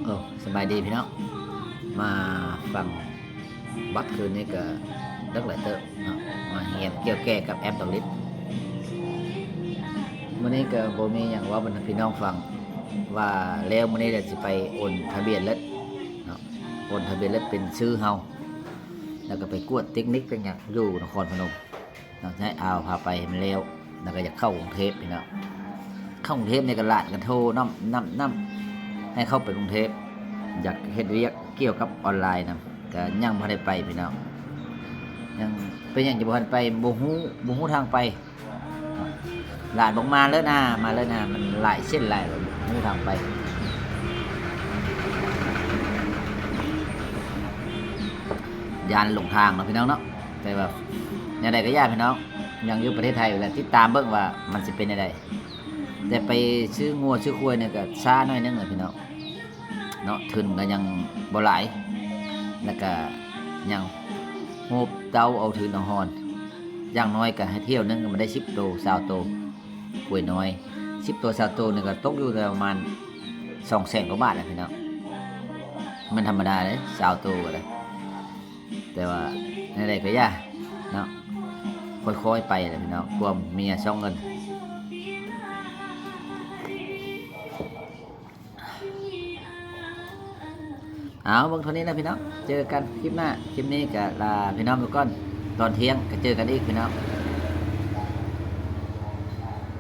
ໂອ້ ສະບາຍດີພີ່ນ້ອງ ມາຟັງວັດຄືນນີ້ກະເລິກຫຼາຍເຕີບເນາະ ມາຮຽນກ່ຽວແກ່ກັບແອັບດອກລິດ. ມື້ນີ້ກະບໍ່ມີຫຍັງເວົ້າບັນດາພີ່ນ້ອງຟັງ ວ່າແລ້ວມື້ນີ້ລະຊິໄປໂອນທະບຽນລົດເນາະ ໂອນທະບຽນລົດເປັນຊື່ເຮົາ ແລ້ວກະໄປກວດເຕັກນິກເປັນຫຍັງຢູ່ນະຄອນພະນົມ. ເນາະ ໃຫ້ອາວພາໄປໃຫ້ມັນແລ້ວ ແລ້ວກໍຢາກເຂົ້າກຸງເທບພີ່ນ້ອງ ເຂົ້າກຸງເທບນີ້ກໍຫຼານກໍໂທນຳ ນຳ ນຳ ໃຫ້ເຂົ້າໄປກຸງເທບ ຢາກເຮັດວຽກກ່ຽວກັບອອນລາຍນຳ ກໍຍັງບໍ່ໄດ້ໄປພີ່ນ້ອງ ຍັງ ເປັນຫຍັງຈະບໍ່ທັນໄປ ບໍ່ຮູ້ ບໍ່ຮູ້ທາງໄປ ຫຼານບອກມາເລີຍນາ ມາເລີຍນາ ມັນຫຼາຍເສັ້ນຫຼາຍ ບໍ່ຮູ້ທາງໄປ ຢ້ານຫຼົງທາງເນາະພີ່ນ້ອງເນາະ. ແຕ່ວ່າແນວໃດກໍຢ່າພີ່ນ້ອງ ຍັງຢູ່ປະເທດໄທຢູ່ແຫຼະ ຕິດຕາມເບິ່ງວ່າມັນຊິເປັນແນວໃດ ແຕ່ໄປຊື້ງົວຊື້ຄວາຍນີ້ກໍຊ້າໜ້ອຍໜຶ່ງແຫຼະພີ່ນ້ອງເນາະ ທຶນກໍຍັງບໍ່ຫຼາຍ ແລ້ວກໍຍັງໂຮບເຕົ້າເອົາທຶນເອົາຮອນ ຢ່າງໜ້ອຍກໍໃຫ້ຖ້ຽວໜຶ່ງກໍມັນໄດ້ສິບໂຕ ຊາວໂຕ ຄວາຍນ້ອຍ ສິບໂຕ ຊາວໂຕນີ້ກໍຕົກຢູ່ແຕ່ປະມານສອງແສນກວ່າບາດແຫຼະພີ່ນ້ອງ ມັນທຳມະດາເດ້ ຊາວໂຕກໍໄດ້. ແຕ່ວ່າແນວໃດກໍຢ່າເນາະ ຄ່ອຍໆໄປແຫຼະພີ່ນ້ອງ ຄວາມເມຍຊອກເງິນ. ເອົາ ເບິ່ງເທົ່ານີ້ນະພີ່ນ້ອງ ເຈີກັນຄລິບໜ້າ ຄລິບນີ້ກໍລາພີ່ນ້ອງໄປກ່ອນ ຕອນທ່ຽງກໍເຈີກັນອີກພີ່ນ້ອງ.